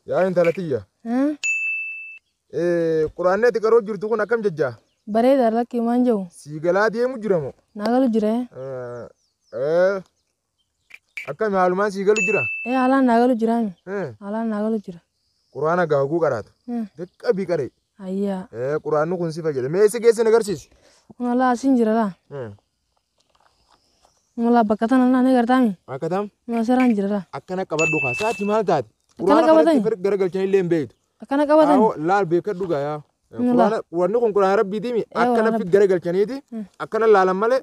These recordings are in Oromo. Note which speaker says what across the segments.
Speaker 1: Yaa intala tiyya. Quraanni ati qaroo jirtu kun akkam jajjaa?
Speaker 2: Bareeda lakkii maan jiru.
Speaker 1: Sii galaa deemu jira moo?
Speaker 2: Naa galu jira.
Speaker 1: Akkami haalumaan sii galu jira?
Speaker 2: Haalaan naa galu jira. Haalaan naa galu jira.
Speaker 1: Quraana gaaguu qaraatu. Xiqqabii qaree.
Speaker 2: Ayyaa.
Speaker 1: Quraanni kun si fayyada. Mee eessa geesse na agarsiisi?
Speaker 2: Kun alaa asiin jira laa. Kun alaa bakka tana naa ni gartaami.
Speaker 1: Akka tam?
Speaker 2: Kun asirraan jira laa.
Speaker 1: Akkana qabadhu kaa. Saati maal taate?
Speaker 2: Akkana qabatani?
Speaker 1: Garagalchanii illee hin beektu.
Speaker 2: Akkana qabatani?
Speaker 1: Laal beekadhu gaa yaa. Wanni kun quraana rabbiitiimi akkana fi garagalchaniiti akkana laalan malee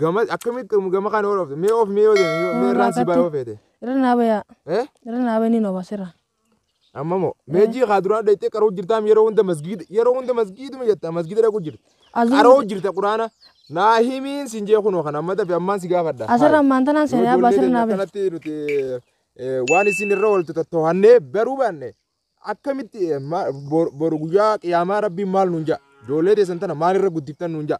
Speaker 1: gama akkamitti gama kana oofte mee oof mee yoo mee irraan si baay'ee oofete.
Speaker 2: Irra naa bayaa. Irra naa bayanii nooba asirra.
Speaker 1: Amma moo meejii haa duraan dhayxee qaroo jirtaam yeroo hunda masgiida yeroo hunda masgiiduma jetta masgiida dhaqu jirta. Qaroo jirta quraana naa himiin sin jee kunoo kana amma dafe ammaan si gaafadha.
Speaker 2: Asirra ammaan tanaan seenee abbaa asirra naa baye.
Speaker 1: Kanatti nuti waan isin irra ooltu to'annee baruu baanne akkamitti boru guyyaa qiyaamaa rabbiin maal nuun ja'a ijoollee teessan tana maal irra guddiftan nuun ja'a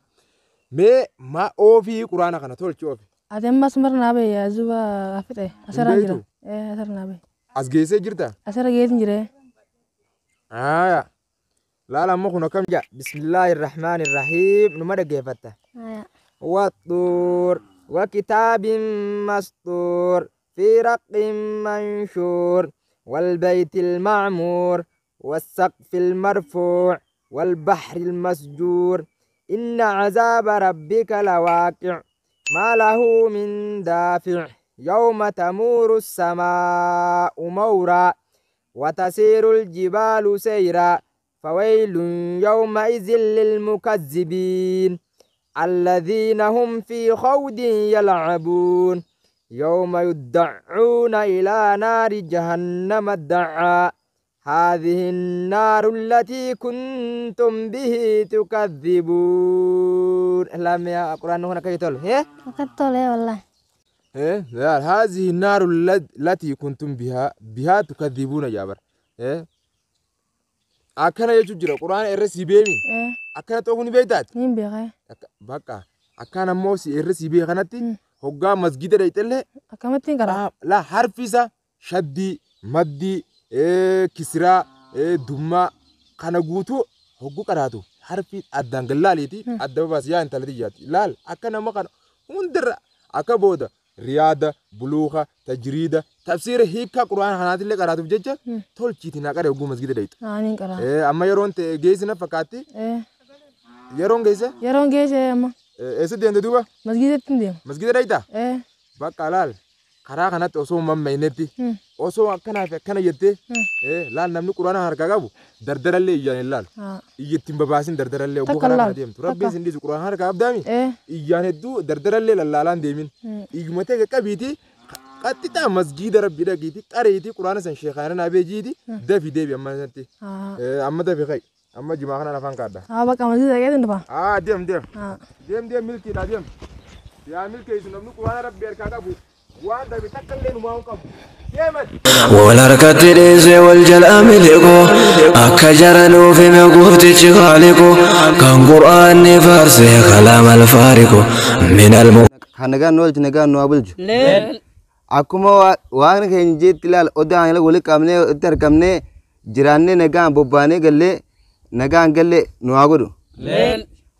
Speaker 1: mee ma oofii quraana kana tolchi oofi.
Speaker 2: Ati ammas mara naa baye zuba fixe asirraan jira. Asirra naa baye.
Speaker 1: As geessee jirta?
Speaker 2: Asirra geessin jira.
Speaker 1: Aayaa. Laala amma kun akkam ja'a.
Speaker 3: Bismillahirrahmanirrahiim numa dhaggeeffatta. Waxxuur wakitaabin masxuur fi raqin manshuur والبيت المعمور والسقف المرفوع والبحر المسجور إن عذاب ربك لواقع ما له من دافع يوم تمور السماء مورا وتسير الجبال سيرا فويل يومئذ للمكذبين الذين هم في خوض يلعبون يوم يدعون إلى نار جهنم الدعاء هذه النار التي كنتم به تكذبون. لم يا قرآن هنا كي تقول إيه؟
Speaker 4: كتول إيه والله.
Speaker 1: إيه هذه النار التي كنتم بها تكذبون يا جابر. إيه؟ أكنا يجوا قرآن الرسي بيمي.
Speaker 2: إيه؟
Speaker 1: أكنا تقولني بيتات.
Speaker 2: مين بيغي؟
Speaker 1: بقى أكنا موسي الرسي بيه خناتي. hoggaa masgiida dhayxellee
Speaker 2: akkamittiin qara
Speaker 1: la harfi isa shaddii maddii kisiraa dummaa kana guutuu hogguu qaraatu harfi addaan gallaaliiti adda babaas yaa intala xiyyaati laal akka nama kana hundirra akka booda riyaada buluuka tajriida tafsiira hiikkaa quraana kanaatillee qaraatuuf jecha tolchiitiin haa qaree hogguu masgiida dhayxu. Amma yeroon geessina fakkaatti. Yeroon geesse?
Speaker 2: Yeroon geesse amma.
Speaker 1: Eessa deemte duuba?
Speaker 2: Masgiidatti hin deemu.
Speaker 1: Masgiida dhayxaa? Bakka laal karaa kanatti osoo mammaynetti osoo akkanaa fi akkana jettee laal namni quraana harkaa qabu dardarallee iyyaan hin laalu. Iyya ittiin babaasin dardarallee ogguu karaa kana deemtu. Rabbiin sin dhiisu quraana harkaa qabdaami iyyaan hedduu dardarallee lallaalaan deemin. Iyyuma ta'e qaqqabiitii qaxxixaa masgiida rabbii dhaqiitii qareetii quraana san sheekaana naabeejiitii dafi deebi amma sanatti. Amma dafi ka'i. Amma jimaa kana afaan kaadda.
Speaker 2: Bakka masgiida dhaqeetiin dhufa.
Speaker 1: Deem deem. Deem deem milkiidha deem. Yaa milkeessu namni quraana rabbii harkaa qabu waan dabe takka illee numaa hin qabu.
Speaker 5: والحركة الإنس والجلام لقو أكجر في مقوتك خالقو كان قرآن فارسي كلام الفارق من الم
Speaker 6: خنقان نولج نقان نوابلج أكما وان كنجيت لال أدان لك أمني تركمني جيراني نقان بوباني قال لي nagaan galle nu haa godhu.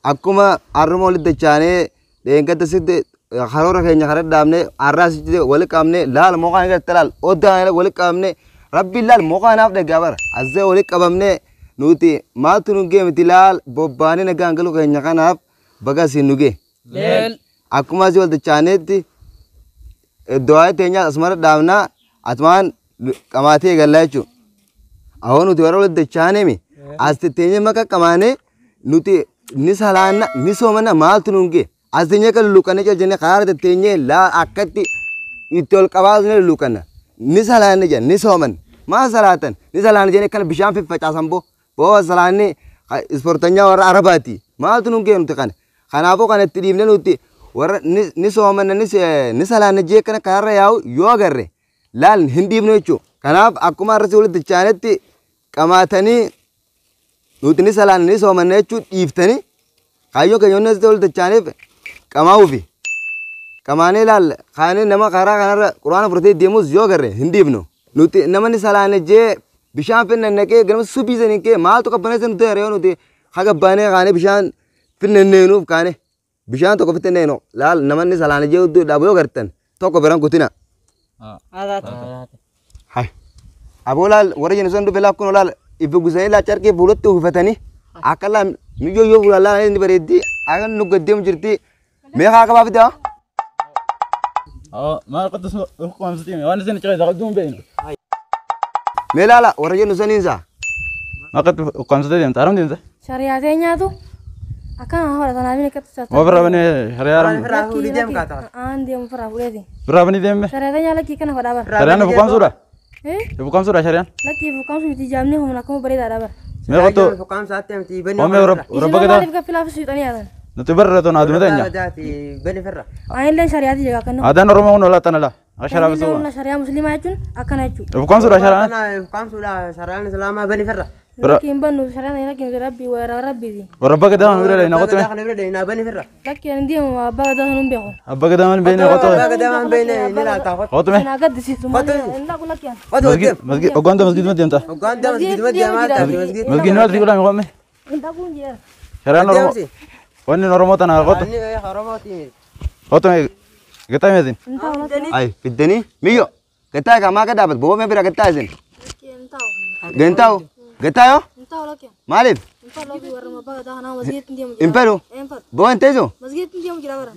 Speaker 6: Akkuma harruma walitti dachaanee dheengadda sitti karoora keenya karaa dhaabnee har'aas walitti qabnee laal moqaan irratti laal oddaan walitti qabnee rabbiin laal moqaanaaf dhagaa bara asee walitti qabamnee nuti maaltu nu gee miti laal bobbaanee nagaan galu keenya kanaaf baga siin nu gee. Akkuma asii wal dachaaneetti du'aa teenyaa asumara dhaabnaa asumaan qamaatee gallaa jechuudha. Awwa nuti warra walitti dachaaneemi. As teenyee maka qamaanee nuti ni salaanna ni soomanna maaltu nu gee as teenyee kan lulluqannee jennee karaa teenyee laa akkatti itti ol qabaasne lulluqanna ni salaanne jenna ni soomanna maa salaatan ni salaanne jennee kan bishaan faffacaasan boo boo salaanne ispoortanyaa warra arabaati maaltu nu gee nuti kana kanaafuu kana itti dhiibne nuti warra ni soomanna ni salaanne jee kana karaarra yaa'u yoo agarre laal hin dhiibne jechuudha kanaaf akkuma har'as walitti dachaanetti qamaatanii nuti ni salaanne ni soomanne jechuun dhiiftanii kaayyoo keenya onni asitti walitti dachaaneef qamaa'uufi qamaanee laal kaanee nama karaa kanarra quraana fudhatee deemus yoo agarre hin dhiifnu nuti nama ni salaanne jee Bishaan finnannaqee ganama subii saniin kee maaltu qabbaneessa nuti yeroo nuti haga baanee kaanee bishaan finnanneenuuf kaane bishaan tokko finnanneenu laal namanni salaana jee hudduu dhaabu yoo gartan tokko biran kutina. Hai. Aboo laal warra jennu san dhufe laal kun laal ifi gusanii laal carqee fuulatti uwwifatanii akka laal miyyoo yoo fuula laal ni bareeddi akka nu gaddeemu jirti meeqa qabaa fidaa?
Speaker 4: ما قد قام وانا زين شغله قدوم بينه.
Speaker 6: Mee laala warra jennu saniinsa.
Speaker 4: ما قد قام ستيم تعرف دين
Speaker 2: Shari'aa nyaatu akkana hora tanaaf inni akkatti
Speaker 4: ما برا بني شريان
Speaker 2: Aan deemu firraa fuudheeti.
Speaker 4: برا بني ديم
Speaker 2: Shari'aa nyaa lakkii kana fadhaa bara.
Speaker 4: شريان فقام سورة
Speaker 2: Eh?
Speaker 4: فقام سورة شريان
Speaker 2: Lakkii fuuqamsu miti jaamni humna akkuma bareedaadha bara.
Speaker 4: ما قد ومي رب
Speaker 2: Isin
Speaker 4: رب
Speaker 2: maaliif
Speaker 4: كده
Speaker 2: gaffilaaf suuxanii yaatan?
Speaker 4: نتبرر تو نادم تانيا
Speaker 2: Anillee shari'aati jedha akkana.
Speaker 4: هذا روما ولا تنا لا عشرة بس
Speaker 2: Humna shari'aa musliimaa jechuun akkana jechuudha.
Speaker 4: فقام سورة شريان
Speaker 2: Lakkii hin bannu shari'aan lakkii nuti rabbii weerara rabbiiti.
Speaker 4: ورب كده ما بيرا لنا قطمة
Speaker 2: Lakkii ani deemu abbaa gadaa sanuun beeku.
Speaker 4: أبا كده من بين قطمة قطمة
Speaker 2: Naa gaddisiisu malee hin dhaqu lakkii ani.
Speaker 4: مسجد مسجد أقوم ده مسجد ما ديمتا مسجد ما تقول أنا قطمة
Speaker 2: Hin dhaquun jedha.
Speaker 4: شريان روما وين روما تنا قطمة قطمة قطمة زين
Speaker 2: Hin ta'u lakkii.
Speaker 6: Ay fiddanii miyyoo gattaa kaa maa gadaabat boboo mee bira gattaa isin.
Speaker 2: Lakkii hin ta'u.
Speaker 6: Gantaa'u gattaa yoo
Speaker 2: Hin ta'u lakkii.
Speaker 6: maaliif
Speaker 2: Hin ta'u lakkii warra abbaa gadaa kanaa masgiitti hin deemu jira.
Speaker 6: hin fedhu
Speaker 2: Hin fedhu.
Speaker 6: boboo hin teessu
Speaker 2: Masgiitti hin deemu jira bara.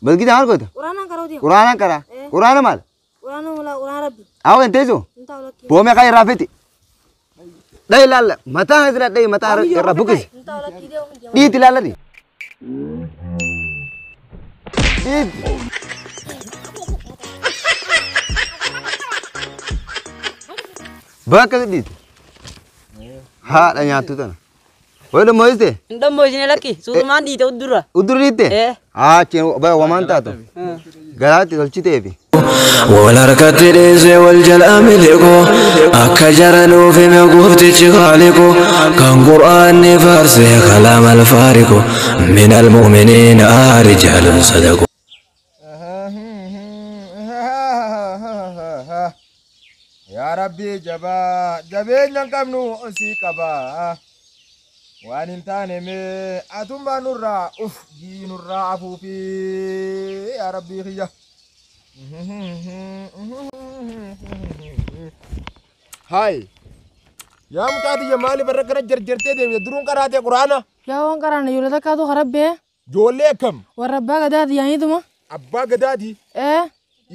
Speaker 6: masgida maal goota
Speaker 2: Quraanaan karoo deemu.
Speaker 6: quraanaan karaa quraana maal
Speaker 2: Quraana mulaa quraana rabbi.
Speaker 6: haa hin teessu
Speaker 2: Hin ta'u lakkii.
Speaker 6: boboo meeqaa irraa fiti dhayi laalla mataa irra dhayi mataa irra buqqisi
Speaker 2: Hin ta'u lakkii deemu hin deemu.
Speaker 6: dhiiti laallati dhiiti. Bakka dhiiti haadha nyaattu tana wayi dhammoiste
Speaker 7: Hin dhammoosine lakki suutumaan dhiite uddurra.
Speaker 6: udduru dhiitte haa achiin wamaan taatu garaatti tolchiteefi.
Speaker 5: والحركة ليس والجل ملكو أكجر في مقوتك خالقو كان قرآن فارسي كلام الفارق من المؤمنين رجال صدقوا.
Speaker 1: Yaa Rabbi jabaa jabeenya hin qabnu sii qabaa. Waan hin taane mee atummaa nurraa uf jii nurraa afuufi yaa Rabbii kiyya. Haay yaa mucaa tiyya maaliif irra kana jarjartee deemte duruun qaraatee quraana?
Speaker 2: Yaa waan qaraana ijoollee takkaatu harabbee
Speaker 1: Ijoollee akkam?
Speaker 2: warra abbaa gadaati yaaniituma.
Speaker 1: Abbaa gadaati.
Speaker 2: Ee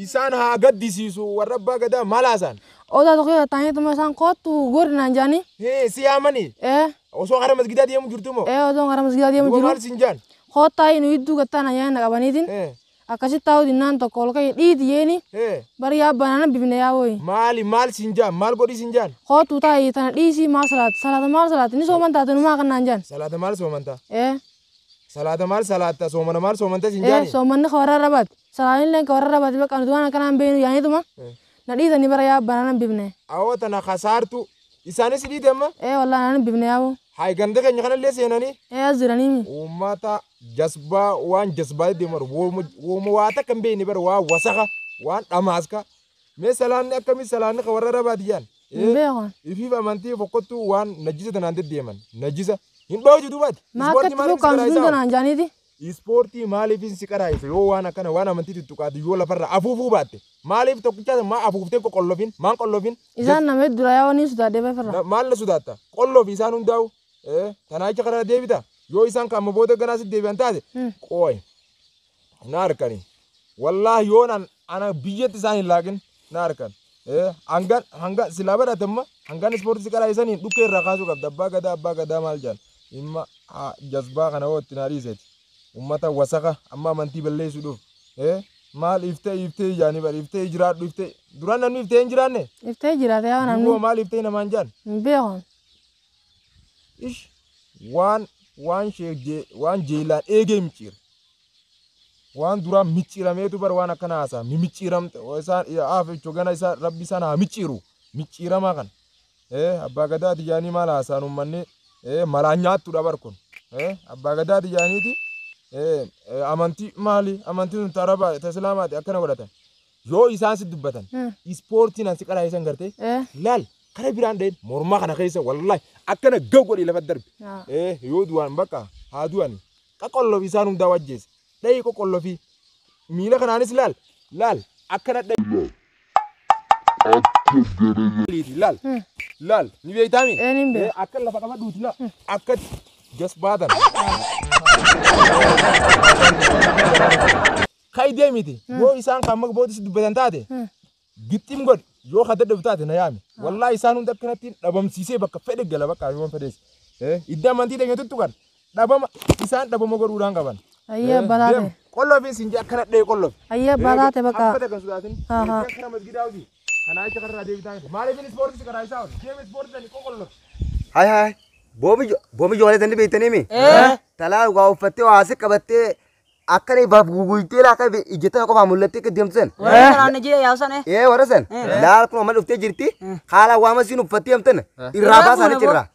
Speaker 1: Isaan haa gaddisiisu warra abbaa gadaa maal haasaan?
Speaker 2: Odaa tokko taa'aniituma isaan kootu gori naan jaanii.
Speaker 1: Hee si yaamanii?
Speaker 2: Ee
Speaker 1: Osoo gara masgidaa deemu jirtu moo?
Speaker 2: Ee osoo gara masgidaa deemu
Speaker 1: Duuba
Speaker 2: jiru.
Speaker 1: maal siin jaan?
Speaker 2: Koottaa nu idduu gattaa na yaani na qabaniitiin. Akkasitti taa'uu dinnaan tokko ol ka'ee dhiiti yeeni. Bari yaa naan bifne yaa woyi.
Speaker 1: Maali maal siin jaan? Maal godhi siin jaan?
Speaker 2: Kootu taa'ii tana dhiisii maal salaati salaata maal salaati ni sooman taate numaa kan naan jaan.
Speaker 1: Salaata maal soomanta?
Speaker 2: Ee
Speaker 1: Salaata maal salaatta? Soomana maal soomanta siin
Speaker 2: ee
Speaker 1: jaani?
Speaker 2: soomanni ka warra rabaati salaaninillee ka warra rabaati bakka nuti waan akkanaan beenu yaaniituma. Na dhiisanii bara yaa naan bifne.
Speaker 1: Awwa tana kasaartu isaanis dhiite amma?
Speaker 2: Ee wallaahi naan bifne yaa woo.
Speaker 1: Hayi ganda keenya kanallee seenanii?
Speaker 2: Ee as jiraniimi.
Speaker 1: Uummata jasbaa waan jasbaa deemu wooma waa takka hin beekne bara waa wasaka waan dhamaaska. Mee salaanni akkamii salaanni ka warra rabaati jaan?
Speaker 2: Hin beekan.
Speaker 1: Ifiif amantii fokkottuu waan najisa tanaan deddeeman najisa hin dhooju dubaati.
Speaker 2: Maa akkatti fuuqqaamsu sun tanaan jaaniiti.
Speaker 1: Ispoortii maaliif si qaraayise yoo waan akkana waan amantii tuttuqaatu yoo lafarra afuufuu baatte maaliif tokkicha maa afuuftee qoqqollofin maan qollofin?
Speaker 2: Isaan nama hedduu yaa waan sodaadhee farra.
Speaker 1: Maal na sodaatta qolloofi isaan hundaa'u tanaa jecha karaa deebita yoo isaan kaama booda ganaa si deebi'an taate qooyi na harkani wallaahi yoo ana biyyatti isaan hin laaqin na harkan hangan hanga silaa badhaate amma hangan ispoortii si qaraayisaniin dhukkee irraa kaasuu qabda abbaa gadaa maal jaan imma jasbaa kana hoo itti naa dhiiseeti. Ummata wasaka amma amantii balleessuudhuuf maal iftee iftee ijaanii bari iftee jiraadhu iftee duraan namni iftee hin jiraanne.
Speaker 2: Iftee jiraate yaa namni.
Speaker 1: Duuba maal iftee namaan jaan?
Speaker 2: Hin beekan.
Speaker 1: Ish waan waan sheek waan jeelaan eegee micciira. Waan duraan micciirameetu bar waan akkana haasaa mimicciiramte isaan haaf jechuu gana isaa rabbi isaan haa micciiru micciiramaa kana. Abbaa gadaa tijaanii maal haasaan uummanni malaan nyaattuudha bar kun. Abbaa gadaa tijaaniiti. Amantii maali amantiin sun tarabaa islaamaati akkana godhatan yoo isaan si dubbatan ispoortiin ansi qaraayisan gartee laal Karaa biraan dha'in mormaa kana keessa wallahi akkana gaw godhii lafa darbi. Yoo du'an bakka haa du'an qoqqolloofi isaan hundaa wajjeesse. Dha'ii qoqqolloofi miila kanaanis laal laal akkana dha'ii. Laal laal ni beektaami? Akka lafa qabadhuuti laal akkatti jas baatan. Kai deemiti yoo isaan kan boodis dubbatan taate gixxim godhi yoo ka dadhabu taate na yaami. Wallahi isaan hunda akkanatti dhabamsiisee bakka fedhe gala bakka yoon fedhes. Idda amantii teenya tuttuqan dhabama isaan dhabama godhuudhaan qaban.
Speaker 2: Ayyee balaate.
Speaker 1: Qolloofi siin jee akkana dhee qolloofi.
Speaker 2: Ayyee balaate bakka.
Speaker 1: Habbata kan sodaatin. Akkana masgidaa hojii. Kanaa isa karraa deebitaa miti. Maaliif ispoortii karaa isaa hojii? Deem ispoortii sanii qoqqolloofi.
Speaker 6: Hai hai. Boomi ijoollee sanii beektanii mi? Talaa waa uffattee waa asii qabattee akkana ifaaf guguytee laa akka ijjatana qofaa mul'attee akka deemtu san.
Speaker 7: Warra kanaan jee yaa'u san.
Speaker 6: Ee warra san. Laal kun amma dhuftee jirti. Haala waama siin uffattee deemtan irraa baasaa jirra.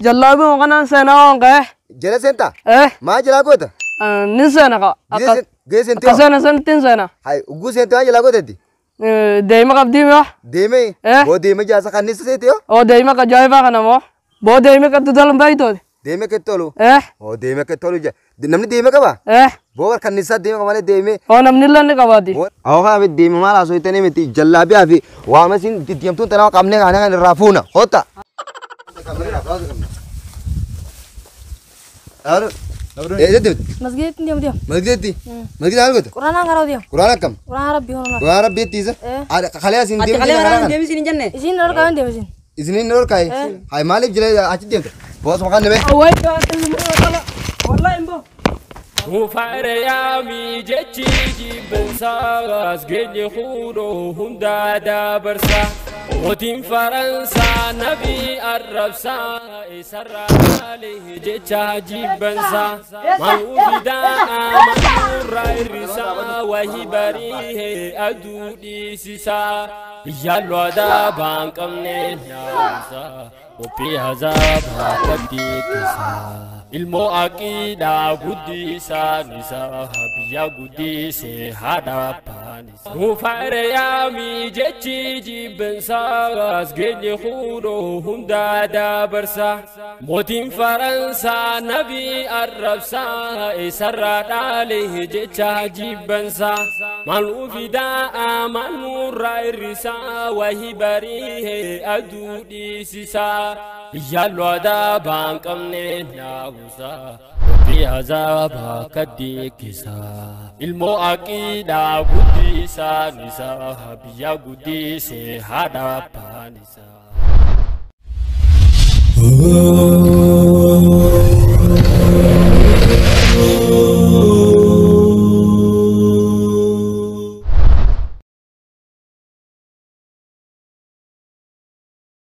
Speaker 8: Jallaabii kanaan seenaa waan ka'e.
Speaker 6: Jala seentaa? Maa jalaa goota?
Speaker 8: Nin seena ka.
Speaker 6: Gee seentee?
Speaker 8: Akka seena sanitti hin seena.
Speaker 6: Hai ugguu seentee waan jalaa gootetti?
Speaker 8: Deema qabdii mi'a.
Speaker 6: Deemee? Boo deema jaasa kannisa seete yoo?
Speaker 8: Oo deema qajaa'ibaa kana moo? Boo deema qaddu dalan baay'itooti.
Speaker 6: Deema akka tolu? Oo deema akka tolu jaa. Namni deema qaba? Boo kannisaa deema malee deemee.
Speaker 8: Oo namni illee ni qabaati.
Speaker 6: Awwa kana deema maal haasoo itanii miti jallaabiyaa fi waama siin deemtuun tanaa qabnee kana kan irraa fuuna. Hotta.
Speaker 2: Masgiditti deemu deemu.
Speaker 6: Masgiditti? Masgida maal goota?
Speaker 2: Quraanaan karaa deemu.
Speaker 6: Quraana akkam?
Speaker 2: Quraana rabbii horonaa.
Speaker 6: Quraana rabbii ittiisa? Kalee asiin deemu.
Speaker 7: Ati kalee waraana deemu isin hin jenne.
Speaker 2: Isin dhorkaa hin deemu isin.
Speaker 6: Isiniin dhorkaa? Hai maaliif jira achi deemta? Boos maqaan dhibee.
Speaker 7: Wallahi immoo.
Speaker 9: Mufaariyaami jechi jibbansaas geenye huudhoo hundaa dabarsa. Mootiin Faransaa nabii arrabsaa isarraa maalee jecha jibbansaa. Maaluu fidaa maalurraa hir'isaa wahii bariihee aduu dhiisisaa. Yaallu adaabaan qabne nyaata qophii hazaabaa qabdiikisaa. Ilmoo aqiidhaa guddisaan isaa biyya guddisee haadha abbaan isaa. Mufaariyaami jechi jibbansaas geenye huudhoo hundaa dabarsa. Mootiin Faransaa nabii arrabsaa isarraa dhaalee jecha jibbansaa. Maaluu fidaa maalurraa hir'isaa wahii bariihee aduu dhiisisaa. Yaallu adaabaan qabne nyaata qophii hazaabaa kadhiikisaa. Ilmoo aqiidhaa guddisaan isaa biyya guddisee haadha abbaan isaa.